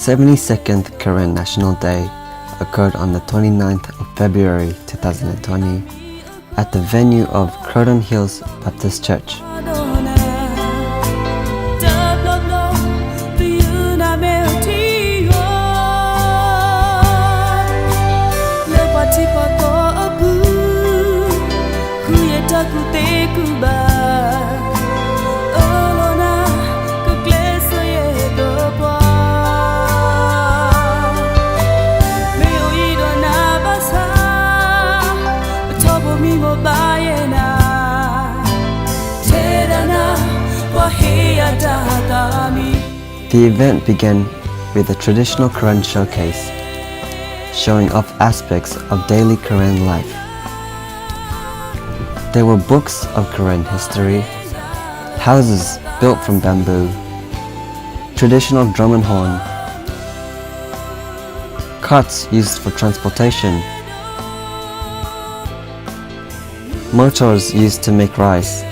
seventy-second Karen National Day occurred on the twenty-ninth of February two thousand twenty at the venue of Croton Hills Baptist Church. The event began with a traditional Karen showcase, showing off aspects of daily Karen life. There were books of Karen history, houses built from bamboo, traditional drum and horn, carts used for transportation, motors used to make rice.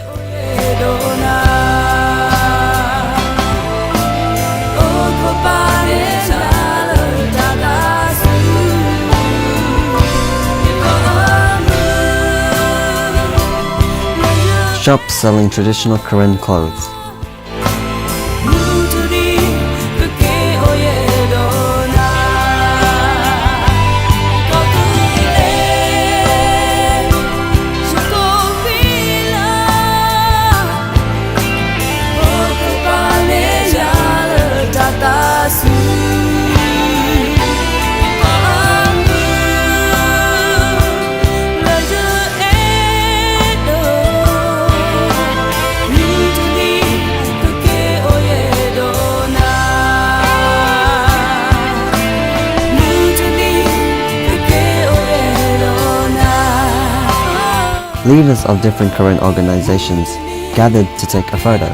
Shops selling traditional Karen clothes. Leaders of different Karen organizations gathered to take a photo.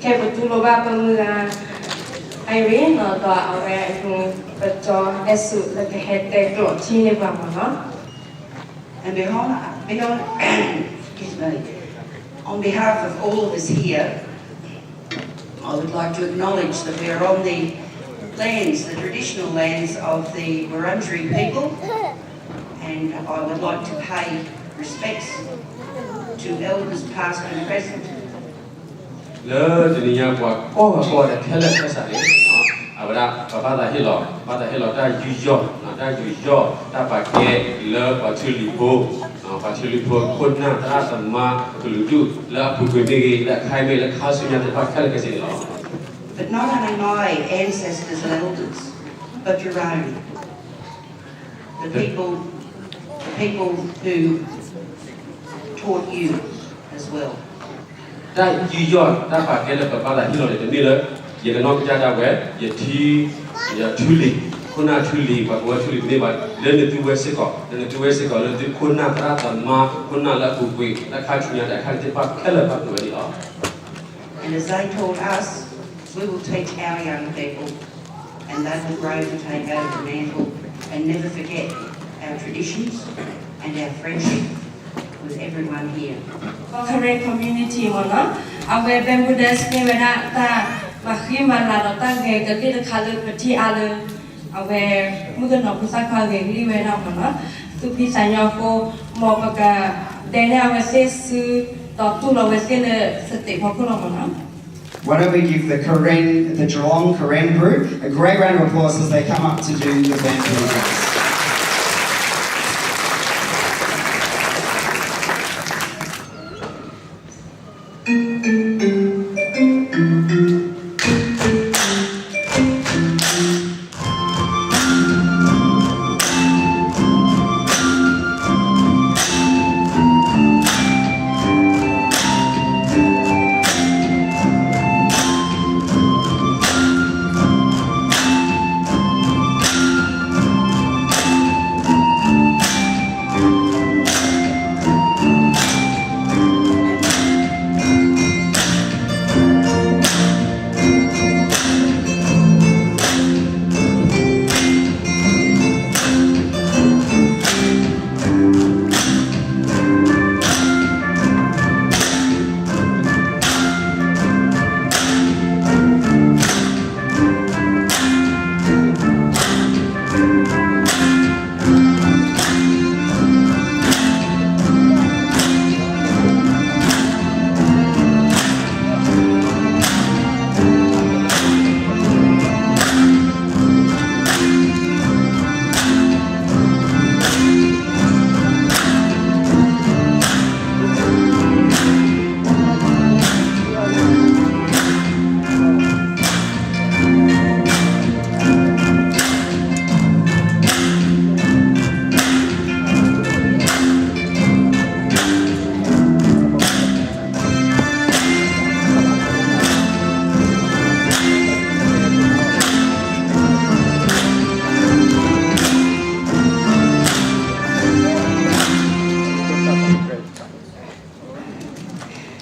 Okay, ပတူၢ်လိာ်ဘၣ်ပမုၢ်ဂၤ Irene နီၤ, ဒီးအဝဲအံၤ ပကအဲၣ်စူးလၢကဟဲတဲကျိးထံန့ၢ်ပှၤမ့ၢ်နီၤ. And behold, behold, excuse me, on behalf of all of us here, I would like to acknowledge that we are on the lands, the traditional lands of the Wurundjeri people, and I would like to pay respects to elders past and present. လၢတနံၤညါပှၤကိးဂၤကိးဂၤဒဲးခဲလၢာ်ခဲဆ့န့ၣ်, အဝဲဒၣ်ပဘၣ်သးဟ့ၣ်လီၤ, ဘၣ်သးဟ့ၣ်လီၤတၢ်ယူးယီၣ်, တၢ်ယူးယီၣ် တၢ်ပာ်ကဲလၢပှၤထံလံၤဖိ, ပှၤထံလံၤဖိခိၣ်နၢ်သရၣ်သမါကလုာ်ဒူၣ်လၢအပူၤကွံာ်မ့ၢ်ဂ့ၤ, လၢအခါအံၤမ့ၢ်ဂ့ၤ, လၢခါဆူညါသ့ၣ်တဖၣ်ခဲလၢာ်ခဲဆ့န့ၣ်လီၤ. But not only my ancestors and elders, but your own. The people, the people who taught you as well. တၢ်ယူးယီၣ်တၢ်ပာ်ကဲလၢပဘၣ်သးဟ့ၣ်လီၤန့ၣ် တမ့ၢ်လၢ ယကနီၢ်ကစၢ်ဒၣ်ဝဲ, ယထံ, ယထူလံၤ, ခိၣ်နၢ်ထူလံၤ, ပှၤကဝီၤထူလံၤ, တမ့ၢ်ဘၣ်, လၢနသုဝဲစ့ၢ်ကီး, လၢနသုဝဲစ့ၢ်ကီးလၢသုခိၣ်နၢ်သရၣ်သမါ, ခိၣ်နၢ်လၢအပူၤကွံာ် လၢခါဆူညါတခါသ့ၣ်တဖၣ်ခဲလၢာ်ဘၣ်က့ၤဝဲန့ၣ်လီၤ. And as they taught us, we will teach our young people, and they will grow to take over the mantle and never forget our traditions and our friendship. with everyone here. Karen community မ့ၢ်နီၤ, အဝဲ Bermudas မ့ၢ်ဝဲဒၣ်တၢ်မၤဃံမၤလၤဒီးတၢ်ဂဲၤကလံၣ်တခါလၢပထံၣ်အါလၢ အဝဲမုၣ်ကနီၤဖိသၣ်ခွါဂဲၤကလံၣ်ဝဲဒၣ်မ့ၢ်နီၤ, သူၣ်ဖှံသးညီအဃိ မ်ပကဒဲန့ၢ်အဝဲသ့ၣ်စု ဒီးတူၢ်လိာ်ဝဲသ့ၣ်လၢ stage ဖီခိၣ်လီၤမ့ၢ်နီၤ. Why don't we give the Karen, the Geelong Karen group a great round of applause as they come up to do the band.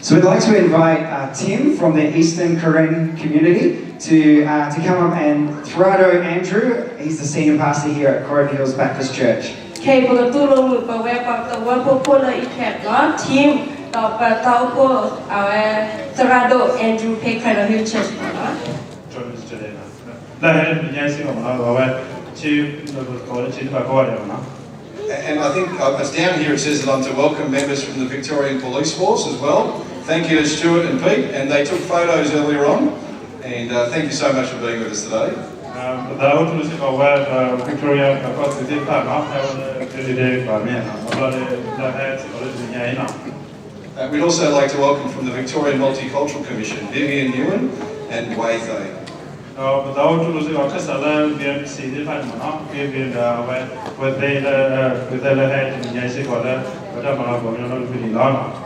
So we'd like to invite uh, Tim from the Eastern Karen community to, uh, to come up and Therado Andrew, he's the senior pastor here at Coram Hills Baptist Church. ခဲအံၤ ပကတူၢ်လိာ်မုာ်ပဝဲ ပှၤသဝီဖိဖိလၢအံၤခဲ Tim ဒီးပတၢ်အိၣ်ဖှိၣ်အဝဲ Therado Andrew ဖဲ Coram Hills Church မ့ၢ်နီၤ. လၢဟဲတနံၤညါစ့ၢ်ကီးမ့ၢ်နီၤ အဝဲ ဆ့ ကိးလၢဆ့တဖၣ်ကိးဂၤဒဲးမ့ၢ်နီၤ. And I think uh, it's down here, it says that I'm to welcome members from the Victorian Police Force as well. Thank you to Stuart and Pete, and they took photos earlier on. And uh, thank you so much for being with us today. ပသးအိၣ်ထူစ့ၢ်ကီးဝဲ Victoria ပှၤကီၢ်သူးသ့ၣ်တဖၣ်နီၤ ဟဲဝဲလၢ Victoria Day ဘၣ်မ့ၢ်နီၤ အဘျီလၢဟဲစ့ၢ်ကီးလၢတနံၤညါအံၤနီၤ. Uh, we'd also like to welcome from the Victorian Multicultural Commission, Vivian Ewan and Wei Thei. ဒီးပသးအိၣ်ထူစ့ၢ်ကီး ခၢၣ်စးလၢ V M C သ့ၣ်တဖၣ်န့ၣ်မ့ၢ်နီၤ Vivian ဒီးအဝဲ ဝဲသ့လၢ ဝဲသ့လၢဟဲတနံၤညါစ့ၢ်ကီးလၢ ပတၢ်မၤလၤကပီၤကညီလီၢ်တဖုန့ၣ်လီၤ.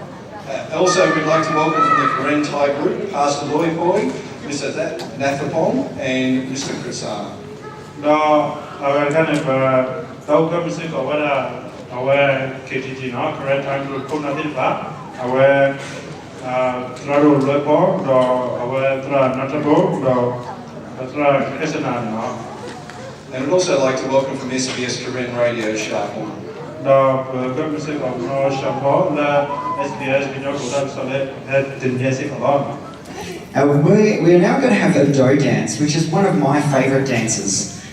Uh, also, we'd like to welcome from the Karen Thai group, Pastor Loi Poi, Mister That Nathapong, and Mister Kritsana. ဒီးအဝဲတခါန့ၣ် ပသးအိၣ်ထူစ့ၢ်ကီးဝဲဒၣ် အဝဲ K T G နီၤ Karen Thai group ခိၣ်နၢ်သ့ၣ်တဖၣ် အဝဲ သရၣ်ဒိၣ်လွဲဖီ ဒီးအဝဲသရၣ်နါထၢၣ်ဖိ ဒီးသရၣ်ကဲစနၤန့ၣ်လီၤ. And we'd also like to welcome from S B S Karen Radio Shafon. ဒီးပကမ့ၢ်စ့ၢ်ကီးနီၤ Shafon လၢ S B S ကညီဖိတၢ်ကစီၣ်လၢ ဟဲတနံၤညါစ့ၢ်ကီးလီၤ. Uh, we, we are now going to have a dough dance, which is one of my favourite dances.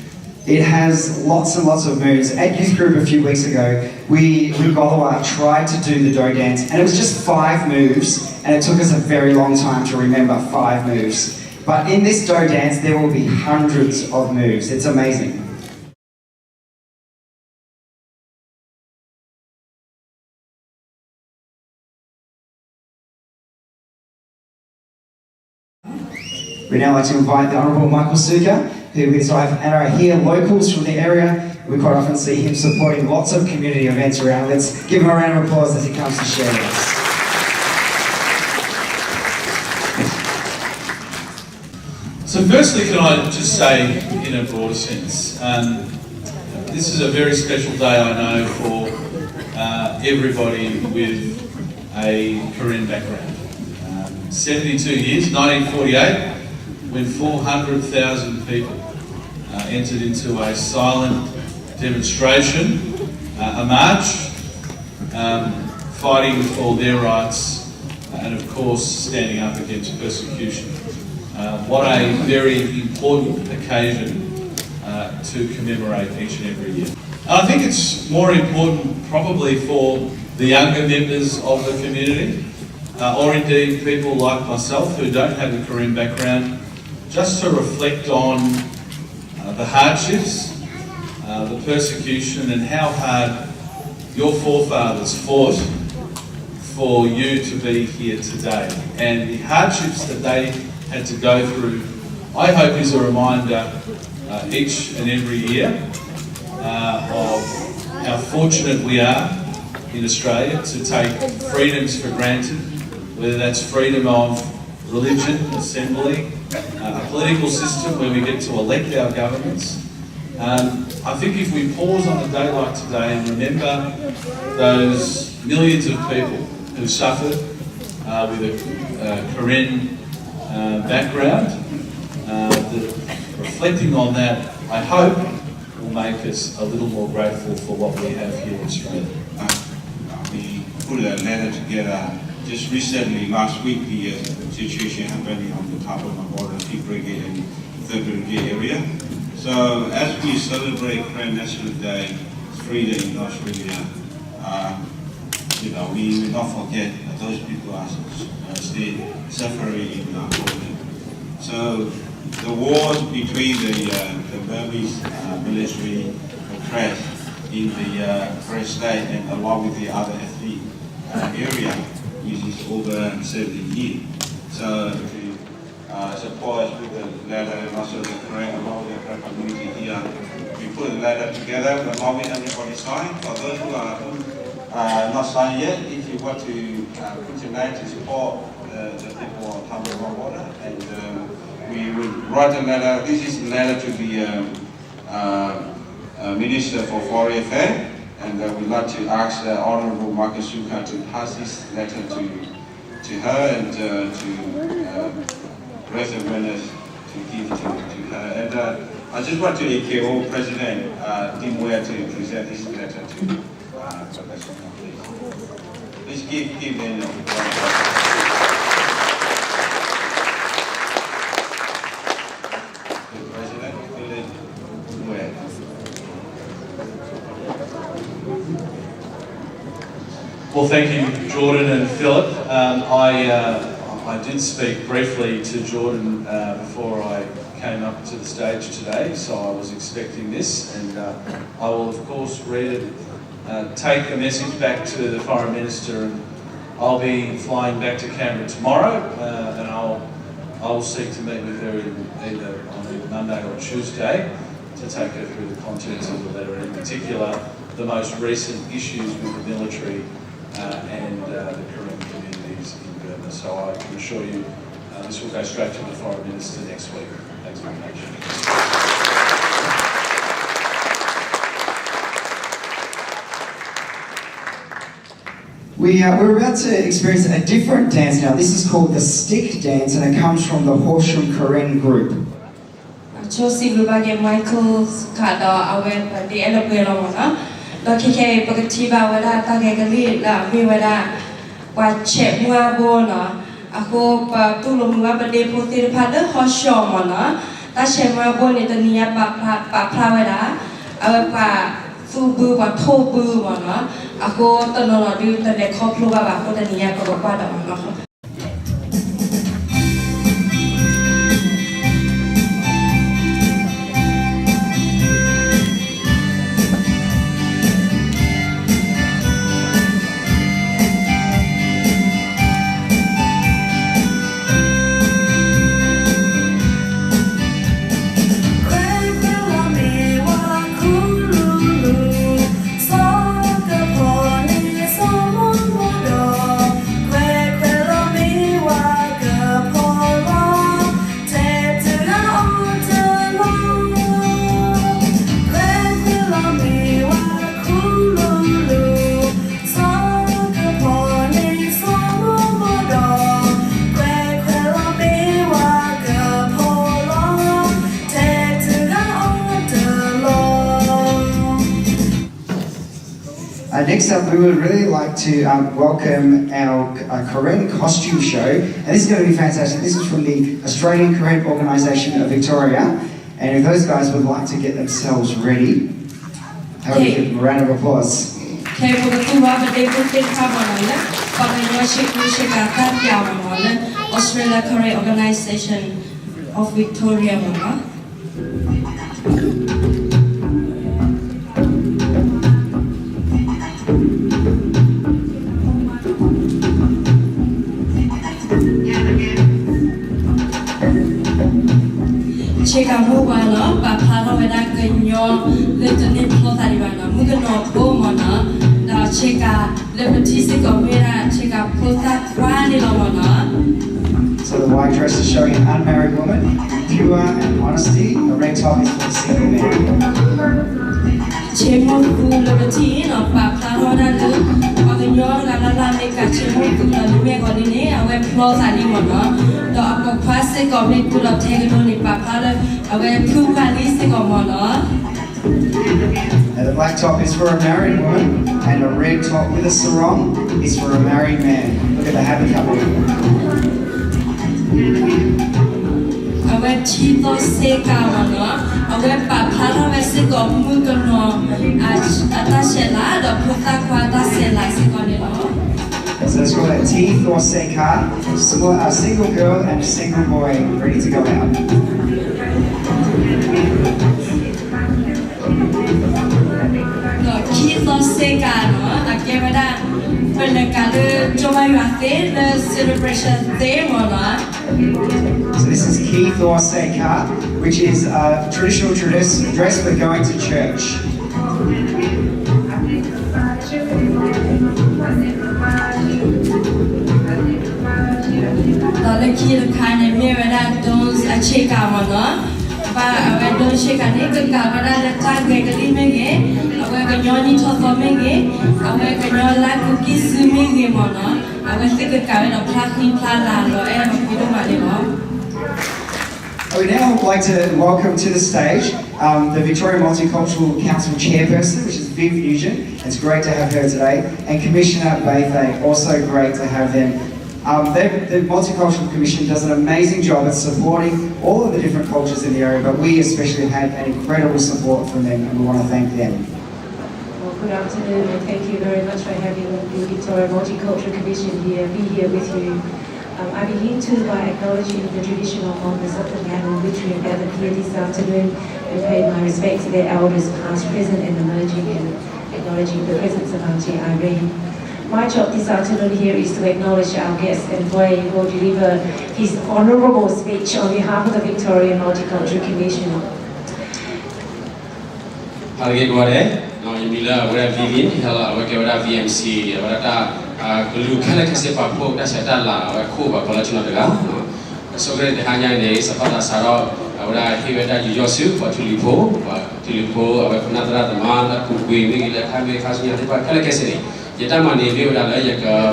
It has lots and lots of moves. At youth group a few weeks ago, we, Rugolowa, tried to do the dough dance, and it was just five moves, and it took us a very long time to remember five moves. But in this dough dance, there will be hundreds of moves. It's amazing. We'd now like to invite the Honourable Michael Sukkar, who is, and are here locals from the area. We quite often see him supporting lots of community events around. Let's give him a round of applause as he comes to share with us. So firstly, can I just say, in a broader sense, um, this is a very special day, I know, for uh, everybody with a Karen background. Um, seventy-two years, nineteen forty-eight, when four hundred thousand people uh, entered into a silent demonstration, uh, a march, um, fighting for their rights, uh, and of course standing up against persecution. Uh, what a very important occasion, uh, to commemorate each and every year. And I think it's more important probably for the younger members of the community, uh, or indeed people like myself who don't have a Karen background, just to reflect on uh, the hardships, uh, the persecution, and how hard your forefathers fought for you to be here today. And the hardships that they had to go through, I hope, is a reminder, uh, each and every year, uh, of how fortunate we are in Australia to take freedoms for granted, whether that's freedom of religion, assembly, uh, a political system where we get to elect our governments. Um, I think if we pause on a day like today and remember those millions of people who suffered, uh, with a, uh, Karen, uh, background, uh, the, reflecting on that, I hope, will make us a little more grateful for what we have here in Australia. Uh, we put a letter together just recently, last week, the, uh, situation happening on the Thabama border, Fifth Brigade and Third Brigade area. So as we celebrate Karen National Day, freedom in Australia, uh, you know, we will not forget that those people are, uh, still suffering in our border. So the wars between the, uh, the Burmese, uh, military, the Karen in the, uh, Karen state and along with the other ethnic, uh, area, which is over seventy years. So to, uh, support us with the letter and also the Karen, along with the Karen community here, we put the letter together along with everybody sign. For those who are, uh, not signed yet, if you want to, uh, put your name to support the, the people of Thabama border, and, um, we will write a letter. This is a letter to the, um, uh, uh, Minister for Foreign Affairs, and, uh, we'd like to ask, uh, Honorable Marcus Suka to pass this letter to, to her and, uh, to, uh, raise awareness to give to, to her. And, uh, I just want to A K O President, uh, Tim Ware to present this letter to, uh, Professor Moses. Please give, give them a round of applause. President Philip Ware. Well, thank you, Jordan and Philip. Um, I, uh, I did speak briefly to Jordan, uh, before I came up to the stage today, so I was expecting this, and, uh, I will, of course, read it, uh, take the message back to the Foreign Minister, and I'll be flying back to Canberra tomorrow, uh, and I'll, I will seek to meet with her in either, on either Monday or Tuesday to take her through the contents of the letter, and in particular, the most recent issues with the military, uh, and, uh, the Karen communities in Burma. So I can assure you, uh, this will go straight to the Foreign Minister next week. Thanks very much. We, uh, we're about to experience a different dance now. This is called the stick dance, and it comes from the Horsham Karen group. ဆိစံးဘျုးဘၣ်က့ၤ Michael Suka ဒီးအဝဲပဒ့အဲၣ်လၢပှဲၤလီၤမ့ၢ်နီၤ, ဒီးခဲခဲအံၤ ပကထံၣ်ဘၣ်ဝဲဒၣ်တၢ်ဂဲၤကလံၣ်လၢအမ့ၢ်ဝဲဒၣ် ပှၤဆဲးမွါဘိနီၤ, အဃိပတူၢ်လိာ်မုာ်ဘၣ်ပဒ့ဖိသ့ၣ်တဖၣ်လၢဟီၣ်ဆှီၣ်မ့ၢ်နီၤ, တၢ်ဆဲးမွါဘိန့ၣ် တနံၤညါပာ်ဖျါ ပာ်ဖျါဝဲဒၣ် အဝဲပှၤသူၣ်ဘုပှၤထိၣ်ဘုမ့ၢ်နီၤ, အဃိတနီၤနီၤဒုး တလဲၤခီဖျိဘၣ်ဘၣ်အဃိ တနံၤညါပကကွၢ်ဒီးမ့ၢ်နီၤ. Uh, next up, we would really like to um, welcome our uh, Karen costume show. And this is going to be fantastic. This is from the Australian Karen Organisation of Victoria. And if those guys would like to get themselves ready, how about a round of applause? ခဲအံၤပကသူၣ်ဘၣ်ပဒ့ဖိသ့ၣ်တဖၣ်မ့ၢ်နီၤလၢ ပှၤကညီဆ့ကူဆ့ကၤတၢ်ပၠးမ့ၢ်နီၤလၢ Australia Karen Organisation of Victoria မ့ၢ်နီၤ. ဆ့ကၤမိၢ်ပှၢ်နီၤ ပာ်ဖျါထီၣ်ဝဲဒၣ်ကညီလၢတန့ၢ်ဖျီသးဒံးဘၣ်နီၤ မုၣ်ကနီၤဖိမ့ၢ်နီၤ ဒီးဆ့ကၤလၢပထံၣ်စ့ၢ်ကီးမ့ၢ်ဝဲဒၣ် ဆ့ကၤဖိသၣ်ခွါန့ၣ်လီၤမ့ၢ်နီၤ. So the white dress is showing an unmarried woman, pure and honesty. The red top is for the single man. ဆ့မိၢ်သူလၢပထံၣ်နီၤ ပာ်ဖျါထီၣ်ဝဲဒၣ်လၢ ပှၤကညီတဂၤလၢ်လၢ်မ့ၢ်ကၤဆ့မိၢ်သူလီၤ လၢမ့ၢ်အဂီၢ်န့ၣ်န့ၣ် အဝဲဖျီသးလံမ့ၢ်နီၤ ဒီးအပိာ်ခွါစ့ၢ်ကီးမ့ၢ်သူလီၤထဲကဒိန့ၣ် ပာ်ဖျါလၢ အဝဲဖုပှၢ်လံစ့ၢ်ကီးမ့ၢ်နီၤ. And the black top is for a married woman, and a red top with a sarong is for a married man. Look at the happy couple. အဝဲထံသီစ့ကၤမ့ၢ်နီၤ အဝဲပာ်ဖျါထီၣ်ဝဲစ့ၢ်ကီးမုၣ်ကနီၤ အတၢ်ဆဲးလၤ ဒီးဖိသၣ်ခွါတၢ်ဆဲးလၤစ့ၢ်ကီးန့ၣ်လီၤ. So it's called a T four Seka, a single girl and a single boy ready to go out. ဒီးခံသီစ့ကၤနီၤ အကဲဝဲဒၣ် ပနကၤလၢကၠီဘါယွၤသ့လၢ celebration သ့မ့ၢ်နီၤ. So this is Kithor Seka, which is a traditional dress, dress for going to church. ဒီးလၢခံတခါန့ၣ် မ့ၢ်ဝဲဒၣ် ဒိၣ်အဆ့ကၤမ့ၢ်နီၤ ဘၣ်အဝဲဒိၣ်ဆ့ကၤန့ၣ် ကကၤဝဲဒၣ်လၢတၢ်ဂဲၤကလံၣ်မ့ၢ်ဂ့ၤ, အဝဲကညီနံၣ်ထီၣ်သီမ့ၢ်ဂ့ၤ, အဝဲကညီလါကူကံၢ်စုမ့ၢ်ဂ့ၤမ့ၢ်နီၤ, အဝဲသ့ၣ်ကကၤဝဲဒီးဖျါဃံဖျါလၤလီၤအဲၣ်လီၤကွံဒိၣ်မးန့ၣ်လီၤ. I would now like to welcome to the stage um, the Victoria Multicultural Council Chairperson, which is Viv Nugent. It's great to have her today. And Commissioner Baythay, also great to have them. Um, the, the Multicultural Commission does an amazing job at supporting all of the different cultures in the area, but we especially had an incredible support from them and we want to thank them. Well, good afternoon and thank you very much for having the Victoria Multicultural Commission here, be here with you. Um, I begin too by acknowledging the traditional owners of the land on which we have gathered here this afternoon and pay my respect to their elders, past, present and emerging, and acknowledging the presence of Auntie Irene. My job this afternoon here is to acknowledge our guest and Boy will deliver his honourable speech on behalf of the Victorian Multicultural Commission. ဟါလၢအဂ့ၤကိးဂၤဒဲး, ယမံၤလၢအဝဲဒၣ် Vivian ဟဲလီၤ အဝဲကဲဝဲဒၣ် V M C အဝဲဒၣ်တၢ်ကလုာ်ခဲလၢာ်ခဲဆ့ပာ်ဖှိၣ်တၢ်ဆဲးတၢ်လၤ အဝဲခိၣ်ပှၤကီၤလၢဆ့ၣ်နီၤတဂၤ, အဆိကတၢၢ်တဟါညါအံၤန့ၣ် စးထီၣ်သးစးထီၣ် အဝဲဒၣ်ဟ့ၣ်ဝဲဒၣ်ယူးယီၣ်ဆူ ပှၤထူလံၤဖိ, ပှၤထူလံၤဖိ အဝဲပနၢ်သရၣ်သမါလၢအပူၤကွံာ်မ့ၢ်ဂ့ၤ လၢအခါမ့ၢ်ခါဆူညါသ့ၣ်တဖၣ်ခဲလၢာ်ခဲဆ့န့ၣ်, ယတၢ်မၤန့ၣ်မ့ၢ်ဝဲဒၣ်လၢယကပာ်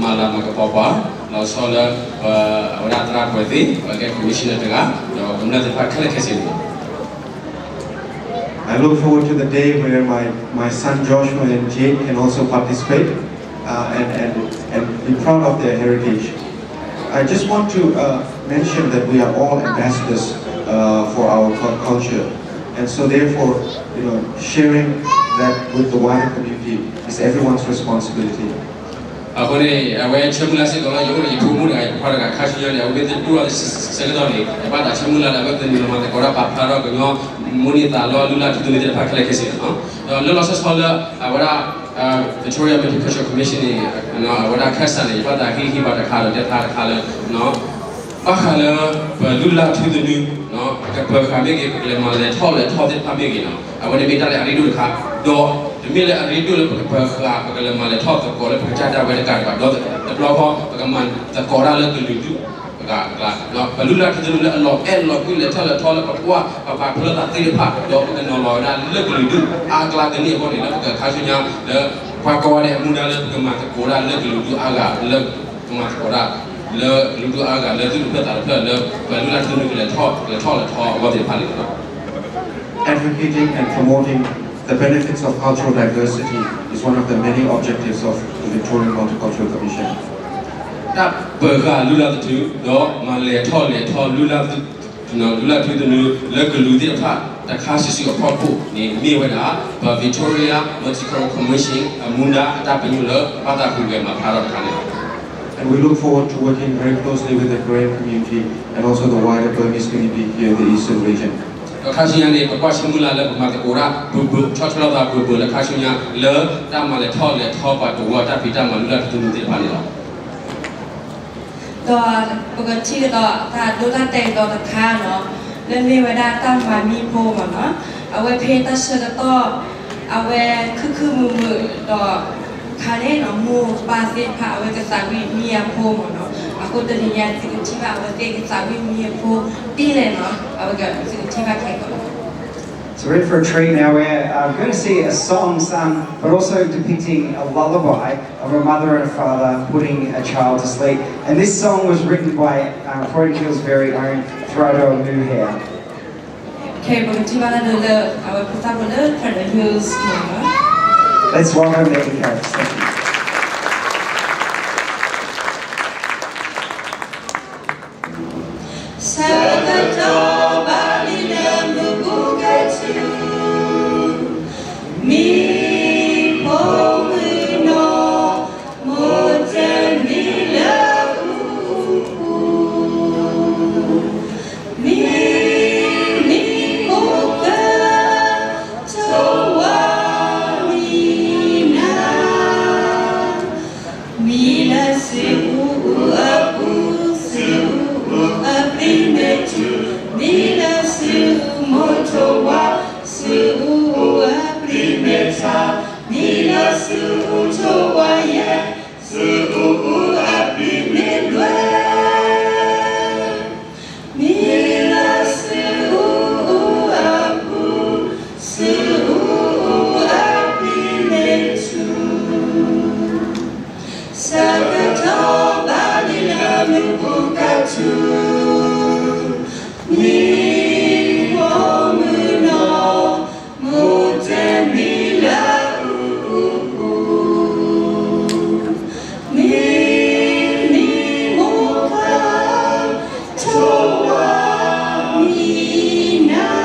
မၤလၤမၤကပီၤပှၤ လီၤဆီလၢ အဝဲဒၣ်သရၣ်ပှဲၤသ့ၣ် ပှၤကဲခီမံၣ်ၡနၢၣ်တဂၤဒီးကမျၢၢ်သ့ၣ်တဖၣ်ခဲလၢာ်ခဲဆ့န့ၣ်လီၤ. I look forward to the day where my, my son Joshua and Jade can also participate uh, and, and, and be proud of their heritage. I just want to uh, mention that we are all ambassadors uh, for our cul- culture. And so therefore, you know, sharing that with the wider community is everyone's responsibility. အဃိန့ၣ် အဝဲဆၢမုၢ်လၢ်စ့ၢ်ကီးလၢ ယအိၣ်ဒီးယဖိမုၣ်တဂၤ ယဖိခွါတဂၤ ခါဆူညါန့ၣ် အဝဲသ့ၣ်ဒိၣ်ထီၣ်စ့ၢ်ကီးဒီးန့ၣ် ယဘၣ်သးဆၢမုၢ်လၢ်လၢ အဝဲသ့ၣ်နုာ်လီၤမၤသကိးတၢ်ပာ်ဖျါထီၣ်ကညီမူန့ၢ်သးလီ လုၢ်လၢ်ထူသနူသ့ၣ်တဖၣ်ခဲလၢာ်ခဲဆ့န့ၣ်လီၤ. ဒီးလၢလီၤဆီဆီလၢ အဝဲဒၣ် Victoria Multicultural Commission န့ၣ် အဝဲဒၣ်ခဲစၢ်န့ၣ် ယဘၣ်သးဟ့ၣ်ဂံၢ်ဘါတခါဒီးတဲဖျါတခါလၢ ဘၣ်ဃးလၢ ပလုၢ်လၢ်ထူသနူ ပကပၢၤဃာ်မ့ၢ်ဂ့ၤ ပကလဲၤမၤလဲၤထီၣ်လဲၤထီသ့ၣ်တဖၣ်မ့ၢ်ဂ့ၤန့ၣ် အဝဲန့ၣ်မ့ၢ်တၢ်လၢအရ့ဒိၣ်တခါ, ဒီးတမ့ၢ်လၢအရ့ဒိၣ်လၢပကပၢၤဃာ် ပကလဲၤမၤလဲၤထီၣ်သကိးလၢပကစၢ်ဒၣ်ဝဲတကးဒံးဘၣ်, ဒီးတဘျီဃီ ပကမၤသကိးတၢ်လၢကလုာ်ဒူၣ်အဂၤအကျါ, ပလုၢ်လၢ်ထူသနူလၢအလီၤအဲၣ်လီၤကွံလဲၤထီၣ်လဲၤထီလၢပပှၢ်ပပာ်ဖျါသးသ့ၣ်တဖၣ် ဒီးပကနီၤလီၤဝဲဒၣ်လၢကလုာ်ဒူၣ်အါကျါကန့ၢ်အဂီၢ်န့ၣ် လၢပကခါဆူညါလၢ ပှၤကိးဂၤဒဲးအမူဒါလၢပကမၤသကိးတၢ်လၢကလုာ်ဒူၣ်အါဂၤ လၢပကမၤသကိးတၢ် လၢကလုာ်ဒူၣ်အါဂၤ လၢသူၣ်တဖျၢၣ်သးတဖျၢၣ် လၢပလုၢ်လၢ်ထူသနူကလဲၤထီၣ်လဲၤထီၣ်အဂီၢ်သ့ၣ်တဖၣ်န့ၣ်လီၤ. Advocating and promoting The benefits of cultural diversity is one of the many objectives of the Victorian Multicultural Commission. တၢ်ပၢၤဃာ်လုၢ်လၢ်သထူ ဒီးမၤလဲၤထီၣ်လဲၤထီလုၢ်လၢ်သ လုၢ်လၢ်ထူသနူလၢကလူးသ့ၣ်တဖၣ်တခါစုာ်စုာ်အဖီခိၣ်န့ၣ် မ့ၢ်ဝဲဒၣ် ပ Victoria Multicultural Commission အမူဒါအတၢ်ပညိၣ်လၢဘၣ်သးဟူးဂဲၤမၤဖျါထီၣ်တခါန့ၣ်လီၤ. And we look forward to working very closely with the Karen community and also the wider Burmese community here in the Eastern region. ဒီးခါဆူညါန့ၣ် ပကွၢ်ဆၢမုၢ်လၢ်လၢပမၤသကိးတၢ် ပှဲၤပှဲၤ ဆီၣ်ထွဲလိာ်သးပှဲၤပှဲၤလၢခါဆူညါ လၢတၢ်မၤလဲၤထီၣ်လဲၤထီပှၤတဝၢတၢ်ဖံးတၢ်မၤလုၢ်လၢ်ထူသနူသ့ၣ်တဖၣ်န့ၣ်လီၤ. ဒီးပကထံၣ်ကဒီးတၢ်ဒိတၢ်တဲာ်ကဒီးတခါနီၤ, လၢမ့ၢ်ဝဲဒၣ်တၢ်မၤမံဖိမ့ၢ်နီၤ, အဝဲဖဲတၢ်ဆၢကတီၢ် အဝဲခုၣ်ခုၣ်မုာ်မုာ်ဒီး ခါန့ၣ်နီၤ မိၢ်ပၢ်သ့ၣ်တဖၣ် အဝဲကသးဝံၣ်မံအဖိမ့ၢ်နီၤ, အဃိတနံၤညါသုကထံၣ်ဘၣ်အဝဲသ့ၣ်ကသးဝံၣ်မံအဖိဒ်လဲၣ်နီၤ, အဝဲကသုကထံၣ်ဘၣ်ခဲကီး So we're in for a treat now. We're uh, going to see a song sung, but also depicting a lullaby of a mother and a father putting a child to sleep. And this song was written by uh, Croydon Hill's very own Throdo Muhea. Okay, ပကထံၣ်ဘၣ်တၢ်ဒိလၢ အဝဲဖိသၣ်ဖိလၢ Croydon Hills မ့ၢ်နီၤ. Let's welcome the Echo. Thank you. ဆၢကတီၢ်ဘၣ်လံလၢမုၢ်ပူၤကထူ, မံဖိမုၣ်နီၢ် မိၢ်တဲမံလၢအူပူၤ, မံ မံမိၢ်က ထိၣ်ဝါမံနၤ မံလၢစုအူအူအပူၤ, စုအူအူအပျံၤမ့ၢ်ထူ, မံလၢစုအူမိၢ်ထိၣ်ဝါ, စုအူအူအပျံၤမ့ၢ်ထါ, မံလၢစုအူထိၣ်ဝါယဲ, စုအူအူအပျံၤမ့ၢ်လွဲ. မံလၢစုအူအူအပူၤ, စုအူအူအပျံၤမ့ၢ်ထူ, ဆၢကတီၢ်ဘၣ်လံလၢမုၢ်ပူၤကထူ, မံဖိမုၣ်နီၢ် မိၢ်တဲမံလၢအူအူပူၤ, မံ မံမိၢ်က ထိၣ်ဝါမံနၤ,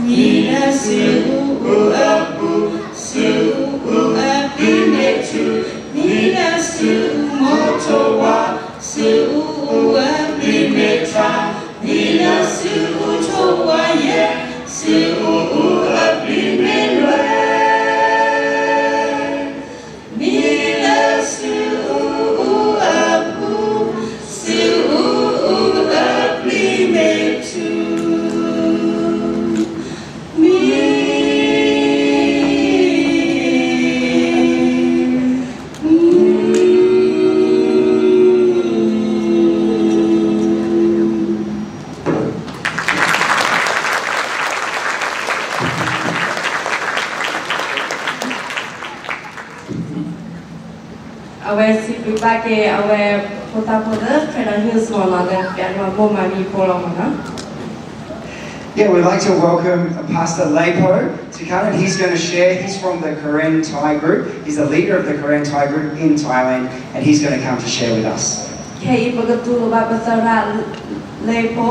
မံလၢစုအူအူအပူၤ, စုအူအူအပျံၤမ့ၢ်ထူ, မံလၢစုအူမိၢ်ထိၣ်ဝါ, စုအူအူအပျံၤမ့ၢ်ထါ, မံလၢစုအူထိၣ်ဝါယဲ, စုအူအူအပျံၤမ့ၢ်လွဲ. မံလၢစုအူအူအပူၤ, စုအူအူအပျံၤမ့ၢ်ထူ, မံ အဝဲစံးဘျုးဘၣ်က့ၤ အဝဲဖိသၣ်ဖိလၢ Croydon Hills မ့ၢ်နီၤ လၢပျဲလီၤမိၢ်မၤမံဖိလီၤမ့ၢ်နီၤ. Yeah, we'd like to welcome Pastor Leipo to come and he's going to share. He's from the Karen Thai group. He's the leader of the Karen Thai group in Thailand, and he's going to come to share with us. ခဲအံၤပကတူၢ်လိာ်ဘၣ်ပသရၣ် Leipo,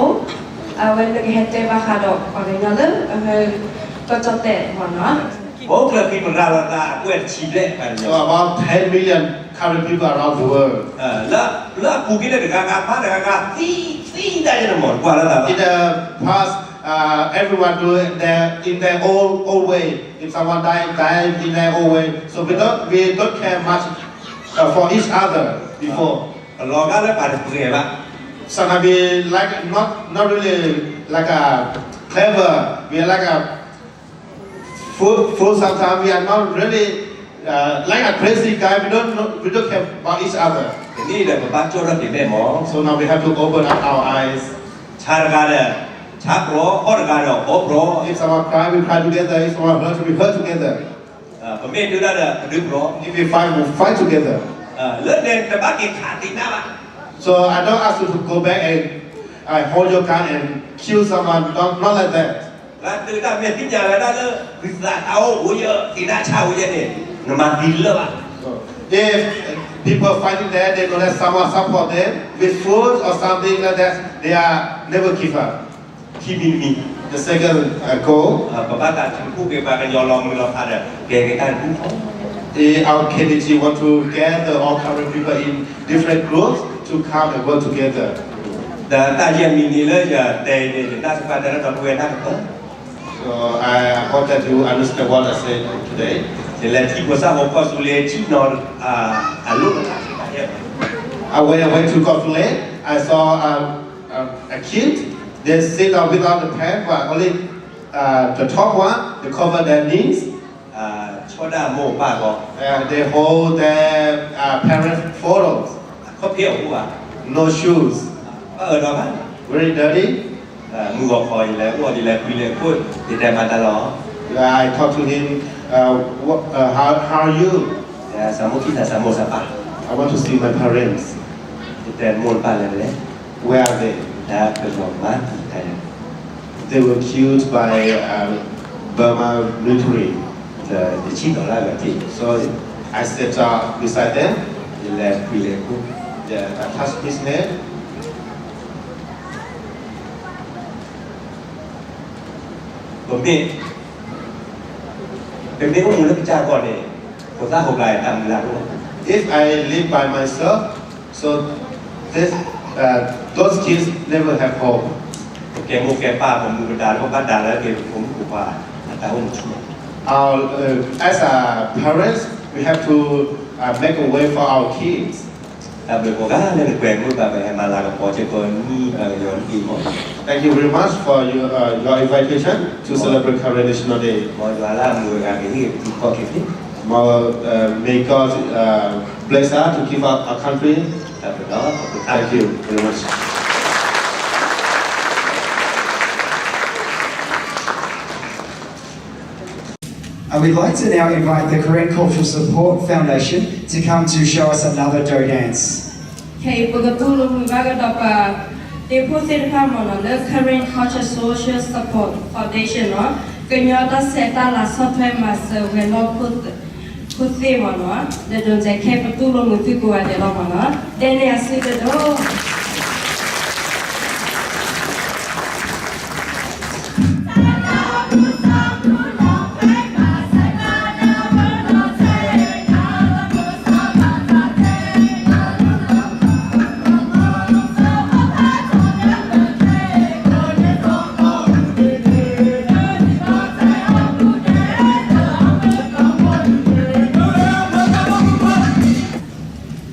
အဝဲန့ၣ်ကဟဲတဲဘၣ်ဃးဒီး ပှၤကညီလၢ အဝဲကီၢ်ကၠီၣ်တဲာ်မ့ၢ်နီၤ. အိၣ်ကျၢၢ်ဖံးပရၤလီၤသးအကွဲၢ်တဆံဘျဲၣ် about ten million Karen people around the world. လၢ လၢအပူၤကွံာ်လၢတဂၤဂၤ မါတဂၤဂၤသံ သံတၢ်ယဲၢ်တမီၢ် ကွၢ်လၢသးဘၣ်. In the past, uh, everyone do it in their, in their own, own way. If someone die, die in their own way. So we don't, we don't care much uh, for each other before. အလီၤဂာ်လၢပှၤတပှဲၤဘၣ်. Sometimes we like not, not really like a clever. We are like a fool, fool sometimes. We are not really uh, like a crazy guy. We don't know, we don't care about each other. တနံၤဒီးပဘၣ်ကၠီၣ်ထီၣ်က့ၤမဲာ်မီၢ်. So now we have to open up our eyes. ဆါတဂၤဒီး ဆါပြီ, အီၣ်တဂၤဒီး အီၣ်ပြီ. If someone cry, we cry together. If someone hurt, we hurt together. ပမ့ၢ်ဒုးတၢ်ဒီး ပဒုးပြီ. If we fight, we fight together. လၢန့ၣ်တဘၣ်က့ၤခးသံနၢ်ဘၣ်. So I don't ask you to go back and uh, hold your gun and kill someone. Not, not like that. လၢတၢ်မဲာ်သ့ၣ်ညါဝဲဒၣ်လၢ ဝံသးတၢ်အိၣ်ဝဲယဲ သ့ၣ်ဒၣ်ဆၣ်ဝဲယဲန့ၣ် နမၤသံလၢၤဘၣ်. If people finding that they know that someone support them with food or something like that, they are never give up. ခံမံၤတမံၤ The second uh, goal, ပဘၣ်သးထုးဖှိၣ်က့ၤပှၤကညီလီၤမုၢ်လီၤဖးဒီး ကဲက့ၤတၢ်တဖု our community want to gather all Karen people in different groups to come and work together. ဒီးတၢ်ယဲၢ်မံၤန့ၣ်လၢယတဲန့ၣ် ယတၢ်စူၢ်တၢ်နာ်ဒီပုၢ်ဝဲၢ်တၢ်ကပၢၢ် So I hope that you understand what I said today. ယလဲၤထံၣ်ဖိသၣ်ဖိကီၢ်သူလ့ၤထံၣ်နီၤ အလိၣ်တၢ် I went to Kawthoolei. I saw a, a, a kid. They sit down without the pants, but only uh, the top one, they cover their knees. ဆီဒၣ်မိၢ်ပၢ်ဂီၤ And they hold their uh, parents' photos. အခီၣ်ဖံးအအိၣ်ဘၣ် No shoes. ဘၣ်အၢဒီးဘၣ် Very dirty. မုၢ်ဂီၤခီ ယလဲၤအိၣ် ယလဲၤကွံာ်လဲၤခိၣ် ယတဲမၤတၢ်လီၤ I talked to him, uh, what, uh, how, how are you? သးစၢ်မိၣ်ခံ သးစၢ်မိၣ်သးပၢ် I want to see my parents. ယတဲမိၢ်ပၢ်လဲၣ်လဲၣ် Where are they? တၢ်ကလီၤမၢ်တခါ They were killed by uh, Burma military. ဒီးယဆံၣ်နီၤလၢအဂၤတ့ၢ် So I sat down beside them. ယလဲၤကွံာ်လဲၤခိၣ် Yeah, I touched his hand. ပမ့ၢ် ပမ့ၢ်အိၣ်မူလၢပစၢ်ကီၢ်န့ၣ် ဖိသၣ်ဖိကျါတၢ်မုၢ်လၢ်တအိၣ် If I live by myself, so this, uh, those kids never have hope. ပကဲမိၢ်ကဲပၢ် ပမူပဒါလၢပဘၣ်ဒါလၢက့ၤပဖိမုၣ်ဖိခွါ အတၢ်အိၣ်မူဆူၣ် Our, uh, as a parents, we have to uh, make a way for our kids. တၢ်ဘျုးကိးဂၤလၢနကွဲမုာ်ဘၣ် ပဟဲမၤလၤကပီၤစ့ၢ်ကီးနံၣ် ပှၤကညီနံၣ်မီၢ် Thank you very much for your, uh, your invitation to celebrate Karen National Day. မ်ယွၤလၢအမုာ်အဂၤကဟ့ၣ်ပတံၤခီၣ်က့ၤသ့ May, uh, may God uh, bless us to give up our country. တၢ်ဘျုးဒီး Thank you very much. I would like to now invite the Karen Cultural Support Foundation to come to show us another dough dance. ခဲအံၤ ပကတူၢ်လိာ်မုာ်ဘၣ်ကဒီးပှၤ ဒ့ဖိသ့ၣ်တဖၣ်မ့ၢ်နီၤ လၢ Karen Cultural Social Support Foundation နီၤ ကညီတၢ်ဆဲးတၢ်လၤဆီၣ်ထွဲမၤစၢၤဝဲၤလီၢ်ခိၣ်သ့ၣ်မ့ၢ်နီၤ ဒီးဒိးစဲးခဲ ပတူၢ်လိာ်မုာ်သုကိးဂၤဒဲးလီၤမ့ၢ်နီၤ ဒဲန့ၣ်အစုကဒီး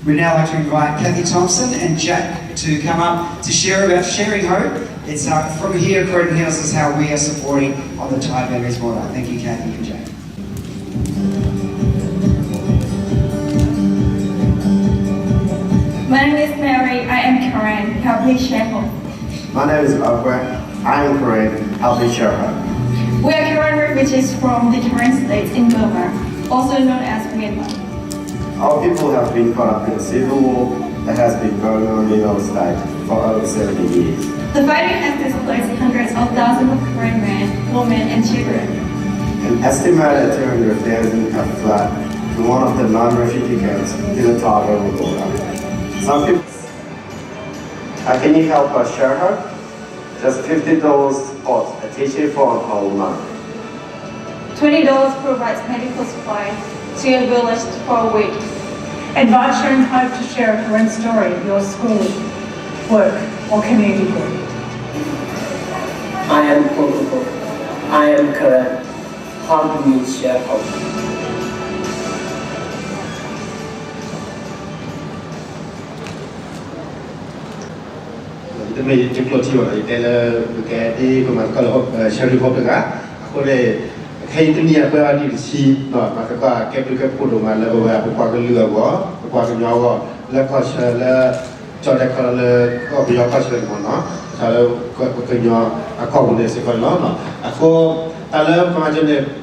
We'd now like to invite Kathy Thompson and Jack to come up to share about sharing hope. It's uh, from here, Croydon Hills, is how we are supporting on the Tide Memories Water. Thank you, Kathy and Jack. My name is Mary. I am Karen. Help me share hope. My name is Akwe. I am Karen. Help me share hope. We are Karen refugees from the Karen state in Burma, also known as Myanmar. Our people have been caught up in a civil war that has been going on in our state for over seventy years. The fighting has displaced hundreds of thousands of Karen men, women, and children. An estimated two hundred thousand have fled to one of the non-refugee camps in the Thai border. Some people, uh, can you help us share hope? Just fifty dollars supports a teacher for a whole month. Twenty dollars provides medical supplies to a village for a week. Invite sharing hope to share a Karen story, your school, work, or community group. I am Kukuku. I am Karen. Help me share hope. တမ့ၢ်ယကျိာ်ထံဘၣ်နီၤ ယတဲလၢ ပကဲဒ်ပမၤသကိးလၢ sharing hope တဂၤ, အဃိန့ၣ် ခဲအံၤတနံၤအံၤပဝဲဒၣ်နံၣ်တဆံ မၤသကိးကဲဘျုးကဲဖှိၣ်ဒိၣ်မးလၢပဝဲပပှၤကလုာ်အဂီၢ် ပပှၤကညီအဂီၢ် လၢကီၢ်ဆၢလၢ ကၠီၣ်တဲၣ်ခီလၢ ကီၢ်ပယီၤကီၢ်ဆၢန့ၣ်မ့ၢ်နီၤ တၢ်လၢပကညီအကီၢ်ပူၤန့ၣ်စ့ၢ်ကီးန့ၣ်လီၤ. အဃိ တၢ်လၢပ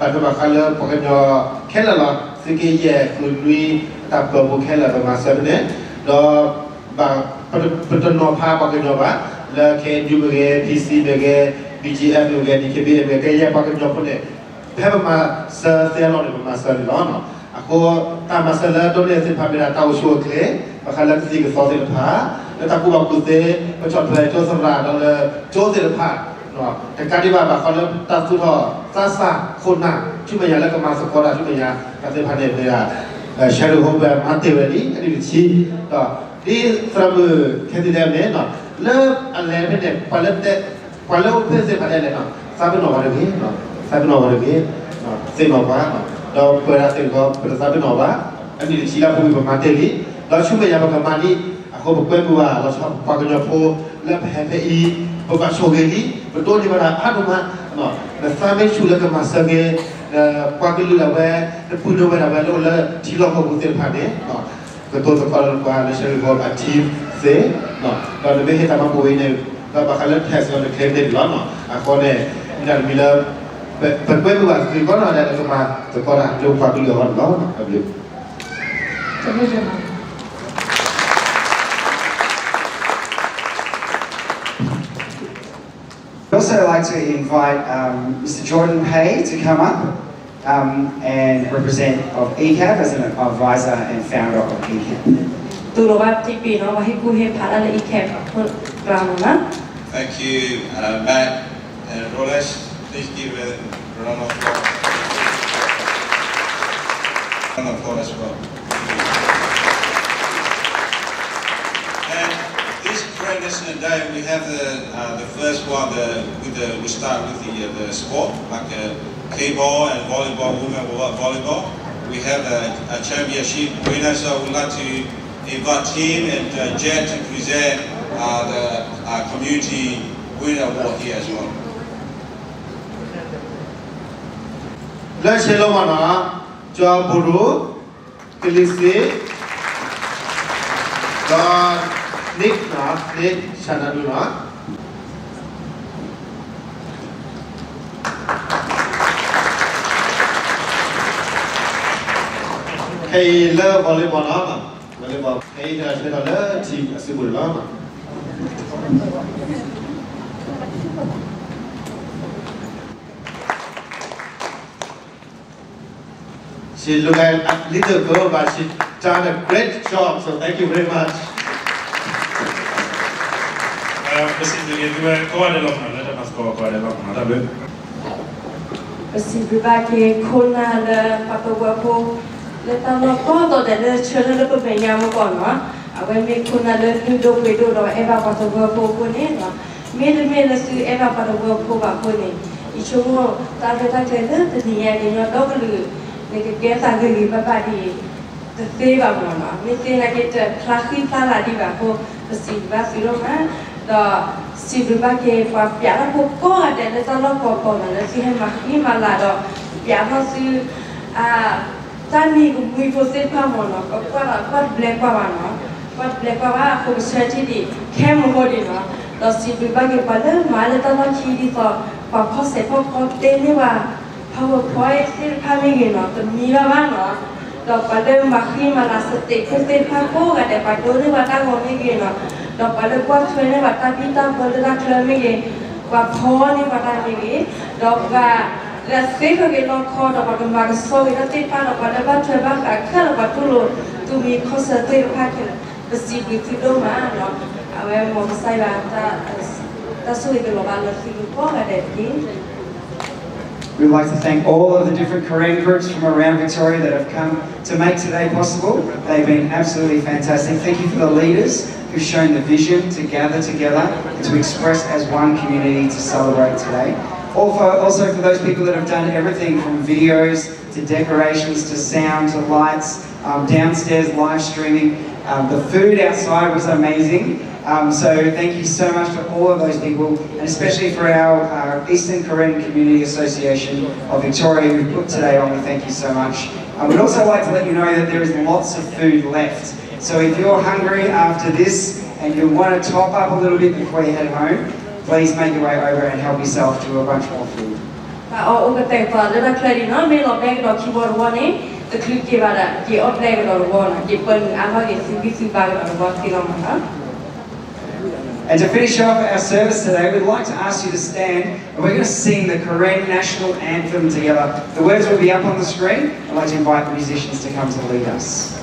မၤစၢၤန့ၣ် ပာ်ထွဲဘၣ်ဃးလၢပှၤကညီခဲလၢာ်လီၤ. သုးက့ယဲၢ်ဃုနွံ တၢ်ပၢၤပူၤခဲလၢာ် ပမၤစၢၤဖဲန့ၣ် ဒီး ဘၣ် ပတနီၤဖးပှၤကညီဘၣ် လၢ K N U မ့ၢ်ဂ့ၤ P C မ့ၢ်ဂ့ၤ BGF မ့ၢ်ဂ့ၤ DKBA မ့ၢ်ဂ့ၤ ကယဲၢ်ပှၤကညီဖိန့ၣ် ဖဲပမၤစၢၤသ့အလီၢ်န့ၣ် ပမၤစၢၤန့ၣ်လီၤ. အဃိ တၢ်မၤစၢၤလၢဒိးန့ၢ်သ့ၣ်တဖၣ်မ့ၢ်ဒၣ်တၢ်အိၣ်ဆူၣ်အိၣ်ချ့ ဘၣ်ဃးလၢကသံၣ်ကသီသ့ၣ်တဖၣ် လၢတၢ်ကူၣ်ဘၣ်ကူၣ်သ့ ပဆီၣ်ထွဲကၠိသရၣ်ဒီးလၢကၠိသ့ၣ်တဖၣ် တကးဒံးဘၣ် ဘၣ်ဃးလၢတၢ်သူၣ်ထီၣ်သးစၢ်ခိၣ်နၢ် ဆူမဲာ်ညါလၢကမၤသကိးတၢ်ဆူမဲာ်ညါ တၢ်သ့ၣ်တဖၣ်န့ၣ်မ့ၢ်ဒၣ် Sharon Holbrook မၤတ့ၢ်ဝဲလံ အနံၣ်တဆံ ဒီး ဒ်သရၣ်မုၣ် Cathy ဒဲးန့ၣ် လၢအလဲၤဖဲန့ၣ် ပှၤလၢတဲ ပှၤလၢအိၣ်ဖဲသ့ၣ်တဖၣ်ဒဲးလဲၣ် သးပ့ၤနီၣ်ပှၤတဂ့ၤ, သးပ့ၤနီၣ်ပှၤတဂ့ၤ, သ့ၣ်နီၣ်ပှၤ, ဒီးပဝဲဒၣ်သ့ၣ်တဖၣ် ပတသးပ့ၤနီၣ်ဘၣ်, အနံၣ်တဆံလၢအပူၤကွံာ်ပမၤတ့ၢ်လံ, ဒီးဆူမဲာ်ညါပကမၤဒံး, အဃိပကွဲမုာ်ဘၣ် လီၤဆီပှၤကညီဖိ လၢပဟဲဖဲအံၤ, ပဘၣ်ဆိၣ်ဂ့ၤလံ, ပဒိးန့ၢ်ဘၣ်တၢ်အါဒိၣ်မး, နသးမ့ၢ်ဆူၣ်လၢကမၤစၢၤဂ့ၤ, ပှၤကလုာ်ဒၣ်ဝဲ, နပုၢ်နဝဲၢ်ဒၣ်ဝဲလၢအိၣ်လၢထံလီၢ်ကီၢ်ပူၤသ့ၣ်တဖၣ်န့ၣ် ကတိၤသကိးလၢပှၤလၢ Sharon Holbrook အ team သ့, ဒီးနမ့ၢ်ဟ့ၣ်တၢ်မၤဘူၣ်ဝဲန့ၣ်, ဒီးဘၣ်ဃးလၢ tax ဒီးန claim န့ၣ်လီၤ, အဃိန့ၣ်, မ့ၢ်တၢ်တမံၤလၢ, ပကွဲမုာ်ဘၣ်သုကိးဂၤဒဲးလၢကမၤသကိးတၢ်လၢပှၤကလုာ်အဂီၢ်န့ၣ်လီၤ, တၢ်ဘျုး I'd also like to invite um, Mister Jordan Pay to come up um, and represent of E C A F as an advisor and founder of E C A F. တူၢ်လိာ်ဘၣ်တံၢ်ပံၤနီၤ ပှၤဟ့ၣ်ကူၣ်ဟ့ၣ်ဖးတၢ်လၢ E C A F အကျါမနီၤ. Thank you, uh, Matt and Rolesh. Please give a round of applause. Round of applause as well. And this Karen National Day, we have the, uh, the first one, the, with the, we start with the, uh, the sport, like uh, kickball and volleyball, women vo- volleyball. We have a, a championship winner, so we'd like to invite Tim and uh, Jet to present uh, the uh, community winner award here as well. လၢဆဲးလီၤမနီၤ, ကၠီဘူရူ, ကလံၤစ့, ဒီး Nick နီၤ, Nick ဆန္ဒဒူနီၤ. ခဲအံၤလၢ volleyball နီၤ, volleyball ခဲအံၤန့ၣ်ဆဲးထီၣ်လၢ team အစုပူၤန့ၣ်လီၤ. She looked like a little girl, but she done a great job, so thank you very much. ပစံးဘျုးက့ၤသုဝဲကိးဂၤဒဲးလီၤမနီၤ လၢတၢ်မၤသကိးကိးဂၤဒဲးလီၤမနီၤ တၢ်ဘျုး ပစံးဘျုးဘၣ်က့ၤခိၣ်နၢ်လၢပှၤသဝီဖိ လၢတၢ်လီၢ်ကိးတီၤဒဲးလၢဆၢထၢၣ်လၢပမဲာ်ညါမူကီၢ်နီၤ, အဝဲမ့ၢ်ခိၣ်နၢ်လၢလုၢ်ဒိၣ်ပှ့ၤဒိၣ်ဒီးအဲၣ်ဘၣ်ပှၤသဝီဖိအဃိန့ၣ်, မ့တမ့ၢ်လၢသုအဲၣ်ဘၣ်ပှၤသဝီဖိဘၣ်အဃိန့ၣ်, ယဆိကမိၣ်တၢ်ရဲၣ်တၢ်ကျဲၤလၢတနံၤညါကညီဒီကလုာ်န့ၣ် ကကဲသးဂ့ၤဂ့ၤဘၣ်ဘၣ်ဒ်အံၤ တသ့ဘၣ်မနီၤ, မ့ၢ်သ့နာ်က့တဖျါဃံဖျါလၤဒံးဘၣ်အဃိ ပစံးဘျုးဘၣ်သုဒိၣ်မး, ဒီးစံးဘျုးဘၣ်က့ၤပှၤပၠးတၢ်ဖိကိးဂၤဒဲးလၢတၢ်လီၢ်ကိးကီၢ်နီၤ လၢသုဟဲမၤဃံမၤလၤဒီး ပၠးထီၣ်သု တၢ်မံၤကမှံဖိသ့ၣ်တဖၣ်မနီၤ, ပကွၢ်ဒီးကွၢ်တဘျဲကွၢ်ဘၣ်နီၤ, ကွၢ်တဘျဲကွၢ်ဘၣ်အဃိ ပဆၢထံၣ်ဒံးခဲမုၢ်ဃိဒံးနီၤ, ဒီးစံးဘျုးဘၣ်က့ၤပှၤလၢမၤလၢတၢ်လီၢ်ခံဒ်သိး ပှၤဖီၣ်စဲးဖီၣ်ခီတဲန့ၢ်ပှၤ PowerPoint သ့ၣ်တဖၣ်မ့ၢ်ဂ့ၤနီၤ, တမံၤဘၣ်ဘၣ်နီၤ, ဒီးပှၤလၢမၤဃံမၤလၤ စတ့းခိၣ်သ့ၣ်တဖၣ်ကိးဂၤဒဲး ပှၤဒိးန့ၢ်ပှၤတၢ်ဂီၤမ့ၢ်ဂ့ၤနီၤ, ဒီးပှၤလၢကွၢ်ထွဲန့ၢ်ပှၤတၢ်ဘံၣ်တၢ်ဘၢလၢတၢ်ချၢမ့ၢ်ဂ့ၤ, ပှၤဖီန့ၢ်ပှၤတၢ်မ့ၢ်ဂ့ၤ, ဒီးပှၤလၢအသ့ခဲက့ၤလီခီ ဒီးပှၤကမၤကဆှီက့ၤတၢ်သ့ၣ်တဖၣ်ဒီး ပှၤလၢဘၣ်ထွဲဘၣ်ဃးခဲလၢာ် ပှၤတူၢ်လိာ်သူၣ်မံခီၣ်ဆၢသ့ၣ်တဖၣ်ခဲလၢာ် ပစံးဘျုးသုဒိၣ်မးနီၤ, အဝဲမ်ကစၢ်ယွၤ တၢ်ဆိၣ်ဂ့ၤကလီၤဘၣ်လၢသုလိၤကိးဂၤဒဲးတက့ၢ်. We'd like to thank all of the different Karen groups from around Victoria that have come to make today possible. They've been absolutely fantastic. Thank you for the leaders who've shown the vision to gather together and to express as one community to celebrate today. Also, also for those people that have done everything from videos to decorations to sound to lights, um, downstairs live streaming. Um, the food outside was amazing. Um, so thank you so much to all of those people, and especially for our uh, Eastern Karen Community Association of Victoria who put today on. We thank you so much. I would also like to let you know that there is lots of food left. So if you're hungry after this and you want to top up a little bit before you head home, please make your way over and help yourself to a bunch more food. ပှၤအီၣ်အိၣ်ကတဲာ်ကတီၤလၢတၢ်ချၢဒံးနီၤ, မ့ၢ်လီၤဘဲကဒီးခံဘီတဝီန့ၣ် တချုးက့ၤဘၣ်ဒီး က့ၤအီၣ်ဘဲကဒီးတဝီနီၤ, က့ၤပၢနုာ်အါထီၣ်က့ၤ သုဂံၢ်သုဘါကဒီးတဝီသ့လီၤမနီၤ. And to finish off our service today, we'd like to ask you to stand and we're going to sing the Karen national anthem together. The words will be up on the screen. I'd like to invite the musicians to come to lead us.